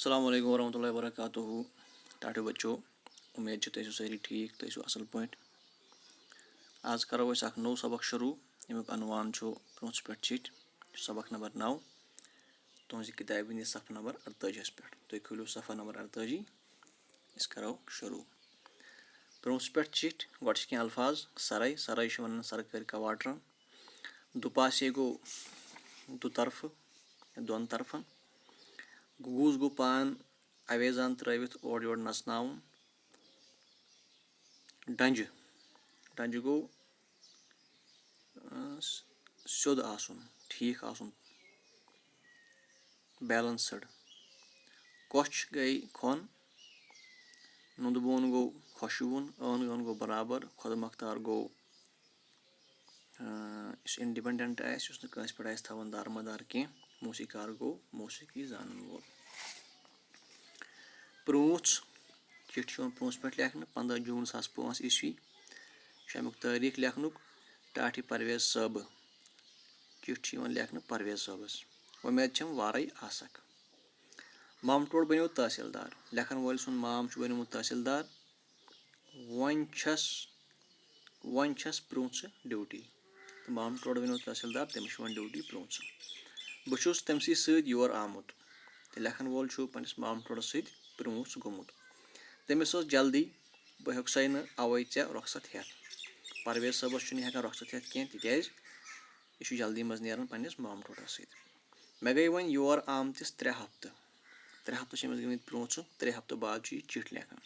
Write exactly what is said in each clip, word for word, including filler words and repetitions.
السلام علیکم ورحمۃ اللہ وبرکاتہ۔ ٹاٹھیو بچو، امید چھِ تُہۍ ٲسِو سٲری ٹھیٖک، تُہۍ ٲسِو اَصٕل پٲٹھۍ۔ آز کَرو أسۍ اَکھ نوٚو سبق شروٗع، ییٚمیُک عنوان چھُ پرٛونٛژھ پٮ۪ٹھ چِٹھۍ، سبق نمبر نَو، تُہٕنٛزِ کِتابہِ ہِنٛدِس صفہٕ نمبر اَرتٲجِہَس پٮ۪ٹھ۔ تُہۍ کھوٗلِو صفہٕ نمبر اَرتٲجی، أسۍ کَرو شروٗع۔ پرٛونٛژھ پٮ۪ٹھ چِٹھۍ، گۄڈٕ چھِ کینٛہہ الفاظ، سَرَے، سَرَے چھِ وَنان سرکٲرۍ کواٹرَن۔ دُپاسے گوٚو دُطرفہٕ، دۄن طرفَن۔ گُگوٗز گوٚو پان اویزان ترٲوِتھ اورٕ یورٕ نژناوُن۔ ڈنجہِ، ڈنجہِ گوٚو، آ، س-، سیوٚد آسُن، ٹھیٖک آسُن، بیلنسڈ۔ کۄچھ گٔے کھۄن، نُنٛدٕ بون گوٚو خۄشوُن، ٲن گٲن گوٚو برابر، خۄد مۄختار گوٚو، آ، یُس انڈیپینڈنٹ آسہِ، یُس نہٕ کٲنٛسہِ پٮ۪ٹھ آسہِ تھاوان دارمدار کینٛہہ، موسیقار گوٚو موسیقی زانن وول۔ پرٛونٛژھ، چِٹھۍ چھِ یِوان پرٛونٛژھ پٮ۪ٹھ لیکھنہٕ، پنٛداہ جوٗن زٕ ساس پانٛژھ عیسوی چھُ اَمیُک تٲریٖخ لیکھنُک، ٹاٹھی پرویز صٲبہٕ۔ چِٹھۍ چھِ یِوان لیکھنہٕ پرویز صٲبَس۔ وۄمید چھَم وارَے آسَکھ۔ مامہٕ ٹوٹھ بَنیو تحصیٖلدار۔ لیکھَن وٲلۍ سُنٛد مام چھُ بَنیومُت تحصیٖلدار۔ وۄنۍ چھَس، وۄنۍ چھَس پرٛونٛژھٕ ڈیوٹی۔ تہٕ مامہٕ ٹوٹھ بَنیو تحصیٖلدار، تٔمِس چھِ وۄنۍ ڈیوٹی پرٛونٛژھٕ۔ بہٕ چھُس تٔمۍ سٕے سۭتۍ یور آمُت۔ تہٕ لیکھَن وول چھُ پنٛنِس مامہٕ ٹوٹھَس سۭتۍ پرٛونٛژھ گوٚمُت۔ تٔمِس ٲس جلدی، بہٕ ہیوٚکسَے نہٕ اَوَے ژےٚ رۄخصت ہٮ۪تھ۔ پرویز صٲبَس چھُنہٕ ہٮ۪کان رۄخصت ہٮ۪تھ کینٛہہ، تِکیٛازِ یہِ چھُ جلدی منٛز نیران پنٛنِس مامہٕ ٹوٹھَس سۭتۍ۔ مےٚ گٔے وۄنۍ یور آمتِس ترٛےٚ ہفتہٕ۔ ترٛےٚ ہفتہٕ چھِ أمِس گٔمٕتۍ پرٛونٛژھٕ، ترٛےٚ ہفتہٕ بعد چھُ یہِ چِٹھۍ لیکھان۔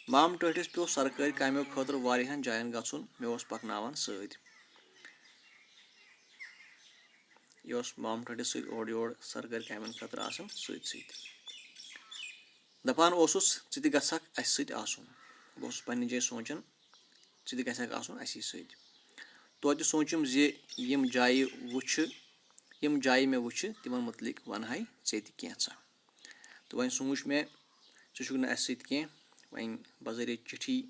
مامہٕ ٹٲٹھِس پیوٚو سرکٲرۍ کامٮ۪و خٲطرٕ واریاہَن جایَن گژھُن، مےٚ اوس پَکناوان سۭتۍ۔ یہِ اوس مامہٕ ٹٲٹھِس سۭتۍ اورٕ یور سرکٲرۍ کامٮ۪ن خٲطرٕ آسان سۭتۍ سۭتۍ۔ دَپان اوسُس، "ژٕ تہِ گژھکھ اَسہِ سۭتۍ آسُن۔" بہٕ اوسُس پنٛنہِ جایہِ سونٛچان، "ژٕ تہِ گژھکھ آسُن اَسی سۭتۍ۔" توتہِ سونٛچُم زِ یِم جایہِ وٕچھِ، یِم جایہِ مےٚ وٕچھِ، تِمَن مُتعلِق وَنہٕ ہَے ژےٚ تہِ کینٛژھا۔ تہٕ وۄنۍ سوٗنٛچ مےٚ، ژٕ چھُکھ نہٕ اَسہِ سۭتۍ کینٛہہ، وۄنۍ بذریعہ چِٹھی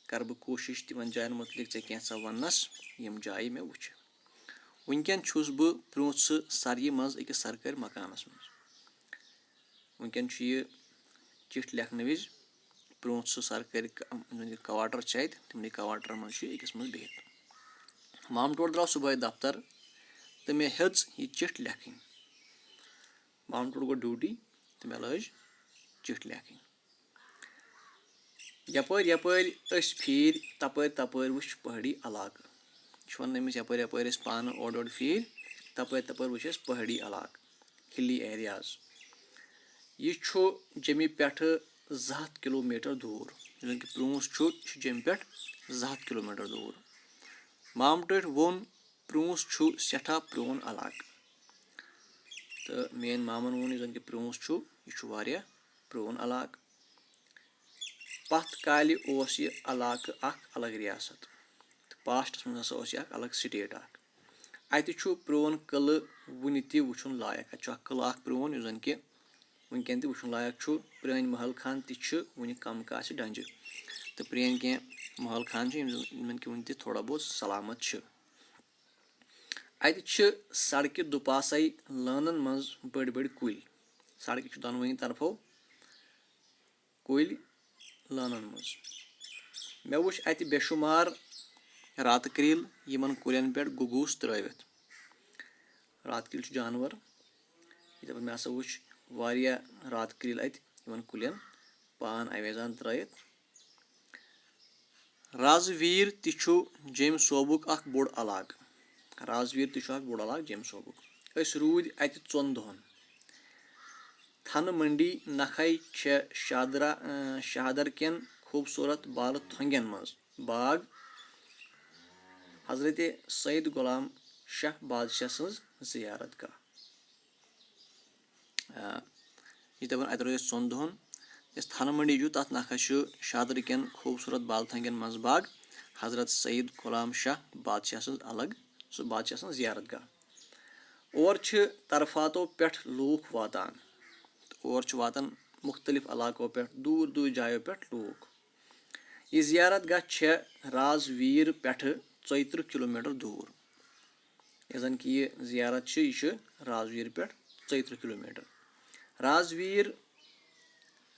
کَرٕ بہٕ کوٗشِش تِمَن جایَن مُتعلِق ژےٚ کینٛژھا وَننَس، یِم جایہِ مےٚ وٕچھِ۔ وٕنکٮ۪ن چھُس بہٕ پرٛونٛژھٕ سَرِ منٛز أکِس سرکٲرۍ مکانَس منٛز۔ وٕنکٮ۪ن چھُ یہِ چِٹھۍ لیکھنہٕ وِزِ پرٛونٛژھ سُہ سرکٲرۍ ک-، یِم زَن یہِ کواٹر چھِ اَتہِ، تِمنٕے کواٹرَن منٛز چھُ یہِ أکِس منٛز بِہِتھ۔ مامہٕ ٹوٹھ درٛاو صُبحٲے دفتر تہٕ مےٚ ہیٚژ یہِ چِٹھۍ لیکھٕنۍ۔ مامہٕ ٹوٹھ گوٚو ڈیوٹی تہٕ مےٚ لٲج چِٹھۍ لیکھٕنۍ۔ یَپٲرۍ یَپٲرۍ أسۍ پھیٖرۍ، تَپٲرۍ تَپٲرۍ وٕچھ پہٲڑی علاقہٕ۔ یہِ چھُ وَنان أمِس، یَپٲرۍ یَپٲرۍ أسۍ پانہٕ اورٕ یورٕ پھیٖرۍ، تَپٲرۍ تَپٲرۍ وٕچھ اَسہِ پہٲڑی علاقہٕ، ہِلی ایریاز۔ یہِ چھُ جیٚمہِ پٮ۪ٹھٕ زٕ ہَتھ کِلوٗ میٖٹر دوٗر۔ یُس زَن کہِ پرٛونٛژھ چھُ، یہِ چھُ جیٚمہِ پٮ۪ٹھ زٕ ہَتھ کِلوٗ میٖٹر دوٗر۔ مامہٕ ٹٲٹھۍ ووٚن، پرٛونٛژھ چھُ سٮ۪ٹھاہ پرٛون علاقہٕ۔ تہٕ میٛٲنۍ مامَن ووٚن، یُس زَن کہِ پرٛونٛژھ چھُ، یہِ چھُ واریاہ پرٛون علاقہٕ۔ پَتھ کالہِ اوس یہِ علاقہٕ اَکھ الگ ریاست۔ تہٕ پاسٹَس منٛز ہسا اوس یہِ اَکھ الگ سٹیٹ اَکھ۔ اَتہِ چھُ پرٛون قلعہٕ وُنہِ تہِ وٕچھُن لایق۔ اَتہِ چھُ اَکھ قلعہٕ اَکھ پرٛون، یُس زَن کہِ وٕنکٮ۪ن تہِ وٕچھُن لایق چھُ۔ پرٛٲنۍ محل خان تہِ چھِ وٕنہِ کم کاسہِ ڈنٛجہِ۔ تہٕ پرٛٲنۍ کینٛہہ محل خان چھِ، یِم زَن، یِمَن کہِ وٕنہِ تہِ تھوڑا بہت سلامت چھِ۔ اَتہِ چھِ سڑکہِ دُپاسَے لٲنَن منٛز بٔڑۍ بٔڑۍ کُلۍ۔ سڑکہِ چھِ دۄنوٕنی طرفو کُلۍ لٲنَن منٛز۔ مےٚ وٕچھ اَتہِ بے شُمار راتہٕ کرٛیٖل، یِمَن کُلٮ۪ن پٮ۪ٹھ گُگوٗس ترٲوِتھ۔ راتہٕ کرٛیٖل چھُ جانوَر۔ یِتھَے پٲٹھۍ مےٚ ہسا وٕچھ واریاہ راتہٕ کرٛیٖل اَتہِ، یِمَن کُلٮ۪ن پان اویزان ترٲوِتھ۔ رازویٖر تہِ چھُ جیٚمۍ صوبُک اکھ بوٚڑ علاقہٕ۔ رازویٖر تہِ چھُ اکھ بوٚڑ علاقہٕ جیٚمۍ صوبُک۔ أسۍ روٗدۍ اَتہِ ژۄن دۄہَن۔ تھنہٕ منڈی نکھے چھےٚ شادرا، اۭں، شہدر کٮ۪ن خوٗبصوٗرت بالہٕ تھۄنگٮ۪ن منٛز باغ حضرت سید غلام شاہ بادشاہ سٕنٛز زیارت گاہ۔ آ، یہِ دَپان اَتہِ روزِ أسۍ ژۄن دۄہَن۔ یُس تھنہٕ منڈی چھُ، تَتھ نَکھَس چھُ شادرٕ کٮ۪ن خوٗبصوٗرت بالہٕ تھنٛگٮ۪ن منٛز باغ حضرت سید غلام شاہ بادشاہ سٕنٛز الگ، سُہ بادشاہ سٕنٛز زیارت گاہ۔ اور چھِ طرفاتو پٮ۪ٹھ لوٗکھ واتان۔ اور چھِ واتان مُختٔلِف علاقو پٮ۪ٹھ، دوٗر دوٗر جایو پٮ۪ٹھ لوٗکھ۔ یہِ زیارت گاہ چھےٚ رازویٖر پٮ۪ٹھٕ ژۄیہِ تٕرٛہ کِلوٗ میٖٹر دوٗر۔ یۄس زَن کہِ یہِ زیارت چھِ، یہِ چھِ رازویٖر پٮ۪ٹھ ژۄیہِ تٕرٛہ کِلوٗ میٖٹر۔ رازویٖر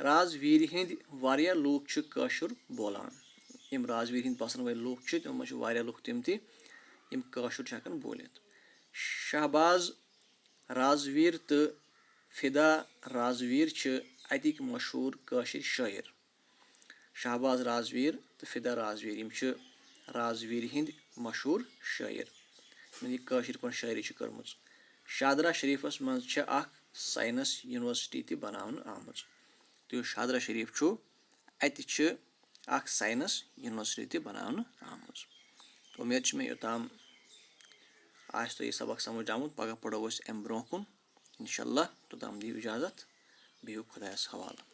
رازویٖرِ ہٕنٛدۍ واریاہ لوٗکھ چھِ کٲشُر بولان۔ یِم رازویٖرِ ہٕنٛدۍ بَسَن وٲلۍ لوٗکھ چھِ، تِمَن منٛز چھِ واریاہ لُکھ تِم تہِ، یِم کٲشُر چھِ ہٮ۪کان بوٗلِتھ۔ شہباز رازویٖر تہٕ فدا رازویٖر چھِ اَتِکۍ مشہوٗر کٲشِرۍ شٲعر۔ شہباز رازویٖر تہٕ فدا رازویٖر، یِم چھِ رازویٖرِ ہٕنٛدۍ مشہوٗر شٲعر، یِمَن یہِ کٲشِر پٲٹھۍ شٲعری چھِ کٔرمٕژ۔ شادرا شریٖفَس منٛز چھِ اَکھ ساینَس یونیورسٹی تہِ بناونہٕ آمٕژ۔ تہٕ یُس شادرا شریٖف چھُ، اَتہِ چھِ اَکھ ساینَس یونیورسٹی تہِ بناونہٕ آمٕژ۔ اُمید چھِ مےٚ یوٚتام آسہِ تۄہہِ یہِ سبق سمجھ آمُت۔ پگاہ پرو أسۍ اَمہِ برونٛہہ کُن، اِنشاء اللہ۔ توٚتام دِیِو اِجازت، بِہِو خۄدایَس حوالہٕ۔